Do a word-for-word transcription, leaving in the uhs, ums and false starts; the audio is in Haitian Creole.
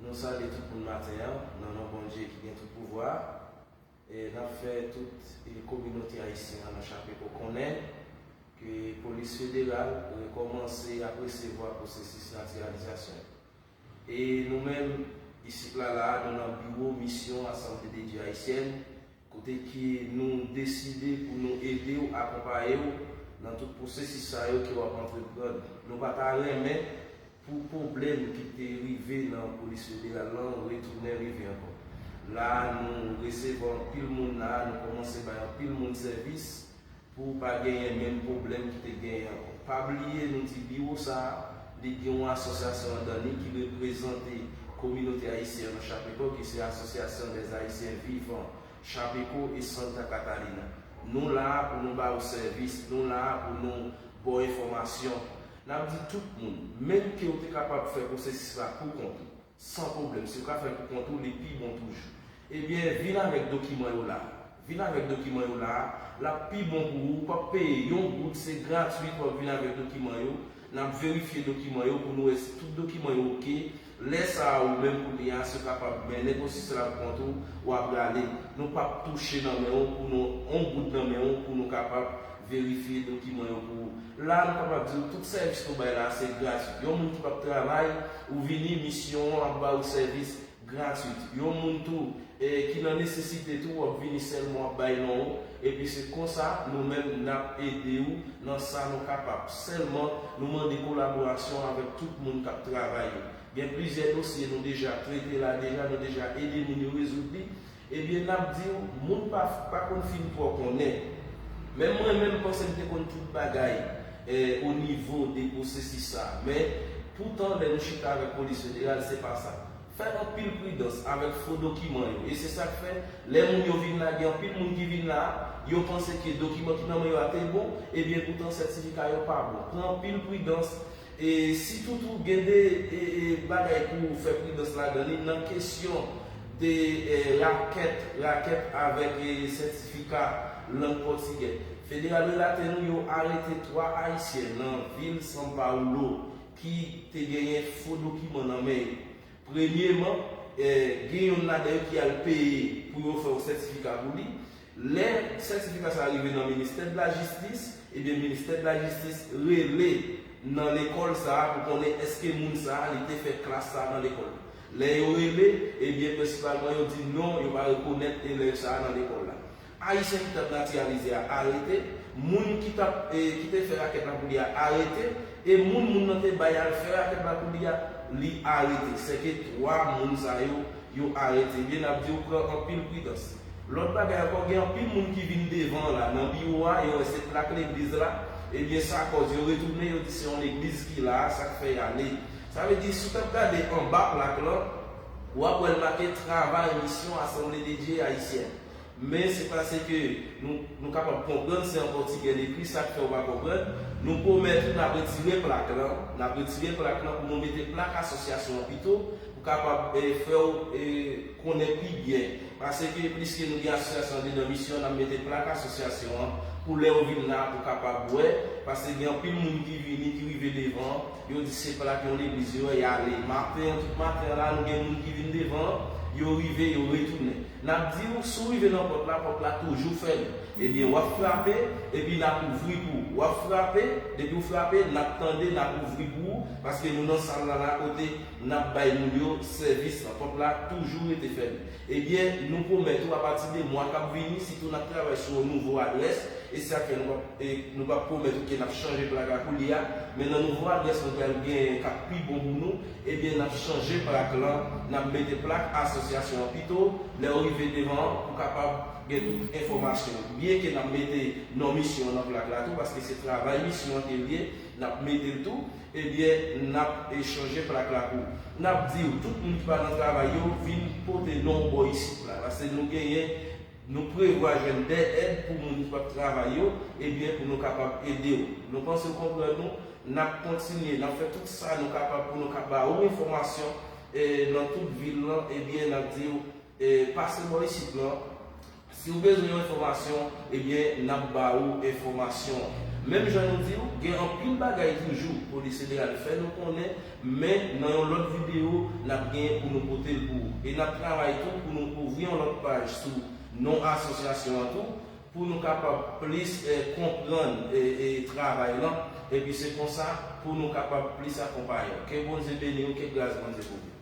Nou salye tout moun maten an, nan non Bondye ki gen tout pouvwa. E n ap fè tout e kominote ayisyen an nan Chapeko konnen ke Polis Federal rekòmanse ap resevwa pwosesis natiralizasyon. E nou menm, isit la, la, nou nan biwo misyon Asanble de Dye Ayisyèn, kote ke nou deside pou nou ede w, akonpaye w nan tout pwosesis sa yo ke w ap antreprann. Nou pa ta renmen pou pwoblèm ki te rive nan Polis Federal lan retounen rive ankò. La, nou resevwa anpil moun la, nou kòmanse bay anpil moun sèvis pou pa genyen menm pwoblèm ki te genyen ankò. Pa bliye, nou di biwo sa a, li gen yon asosyasyon anndan li ki reprezante kominote ayisyèn an Chapeko, ki se Association des Haïtiens Vivant Chapeko e Santa Catalina. Nou la a pou nou ba w sèvis, nou la a pou nou ba w enfòmasyon. N ap di tout moun, menm ke w te kapab fè pwosesis la pou kont ou, san pwoblèm, si w ka fè l pou kont ou, li pi bon toujou. Ebyen, vin avèk dokiman yo la. Vin avèk dokiman yo la, l ap pi bon pou ou, w p ap peye yon goud, se gratwit, w ap vin avèk dokiman yo. N ap verifye dokiman yo pou nou wè si tout dokiman yo oke. Lè sa a, ou menm kounye a, si w kapab mennen pwosesis la pou kont ou, w ap rale. Nou p ap touche nan men w pou nou, yon goud nan men w pou nou kapab verifye dokiman yo pou ou. La, nou kapab di w, tout sèvis nou bay la, se gratwit. Yon moun ki p ap travay, ou vini, misyon an ap ba ou sèvis gratwit. Yon moun tou, e, ki nan nesesite tou, w ap vini sèlman, w ap bay non ou. Epi se konsa, nou menm, n ap ede w nan sa nou kapab. Sèlman, nou mande kolaborasyon avèk tout moun k ap travay yo. Gen plizyè dosye nou deja trete la, deja, nou deja ede moun yo rezoud li. Ebyen, n ap di w, moun pa, pa konn fin twò konnen. Menm mwen menm, m panse m te konn tout bagay, eh, o nivo de pwosesis sa. Men, poutan, lè nou chita avèk Polis Federal, se pa sa. Fè anpil pridans avèk fo dokiman yo. E se sa k fè, lè moun yo vin la, gen anpil moun ki vin la, yo panse ke dokiman ki nan men yo a te bon, ebyen, poutan, sètifika yo pa bon. Pran anpil pridans. E sitou tou gen de, e, e, bagay pou w fè pridans ladan li nan kesyon de, e, rakèt, rakèt avèk, e, sètifika lang pòtigè. Federal relate nou yo arete twa Ayisyen nan vil São Paulo ki te genyen fo dokiman nan men yo. Premyeman, e, gen youn ladan yo ki al peye pou yo fè yon sètifika pou li. Lè sètifika sa a rive nan ministè de la jistis, ebyen, ministè de la jistis rele nan lekòl sa a pou konnen èske moun sa a li te fè klas sa a nan lekòl. Lè yo rele, ebyen, prensipalman, yo di non, yo pa rekonèt elèv sa a nan lekòl la. Ayisyen ki t ap natiralize a arete, moun ki t ap, e, ki te fè rakèt la pou li a arete, e moun, moun nan te bay al fè rakèt la pou li a, li arete. Sèke twa moun sa yo, yo arete. Ebyen, n ap di w pran anpil pridans. Lòt bagay ankò, gen anpil moun ki vin devan la, nan biwo a, yo wè se plak legliz la, ebyen, sa kòz yo retounen, yo di se yon legliz ki la, sa k fè y ale. Sa vle di, si w t ap gade anba plak lan, w ap wè l make Travay Misyon Asanble de Dye Ayisyen. Men se paske nou, nou kapab konprann, se an pòtigè l ekri, sa k fè w pa konprann. Nou pwomèt ou n ap retire plak lan, n ap retire plak lan pou nou mete plak asosyasyon an pito, pou kapab, eh, fè w, eh, konnen pi byen. Paske pliske nou gen asosyasyon andedan misyon, n ap mete plak asosyasyon an pou lè w vin la, pou kapab wè. Paske gen anpil moun ki vini, ki rive devan, yo di se plak yon legliz yo wè, y ale. Maten an, tout maten an la, nou gen moun ki vin devan, yo rive, yo retounen. N ap di w, si w rive nan pòt la, pòt la toujou fèmen. Ebyen, w ap frape, epi n ap ouvri pou ou. W ap frape, depi w frape, n ap tande, n ap ouvri pou ou, paske nou nan sal la, la kote n ap bay moun yo sèvis lan. Pòt la toujou rete fèmen. Ebyen, nou pwomèt ou, apati de mwa k ap vini, sitou n ap travay sou yon nouvo adrès, e sa k fè nou p ap, e nou p ap pwomèt ou ke n ap chanje plak la kounye a, men nan nouvo adrès nou pral genyen k ap pi bon pou nou, ebyen, n ap chanje plak lan, n ap mete plak asosyasyon an pito, lè w rive devan an, pou kapab gen tout enfòmasyon yo. Byenke n ap mete non misyon an nan plak la tou, paske se travay misyon an ke l ye, n ap mete l tou, ebyen, n ap, e, chanje plak la pou ou. N ap di w, tout moun ki pa nan travay yo, vin pote non w bò isit la, paske nou genyen, nou prevwa jwenn de èd pou moun ki p ap travay yo, ebyen, pou nou kapab ede w. Nou panse w konprann nou, n ap kontinye, n ap fè tout sa nou kapab pou nou ka ba ou enfòmasyon, e, nan tout vil lan, ebyen, n ap di w, e, pase bò isit lan. Si w bezwen yon enfòmasyon, ebyen, n ap ba ou enfòmasyon. Menm jan nou di w, gen anpil bagay toujou Polis Federal fè nou konnen, men nan yon lòt videyo, n ap genyen pou nou pote l pou ou. E n ap travay tou pou nou ouvri yon lòt paj sou non asosyasyon an tou, pou nou kapab plis eh, konprann eh, eh, travay lan, epi se konsa pou nou kapab plis akonpaye w. Ke Bondye beni w, ke gras Bondye kouvri w.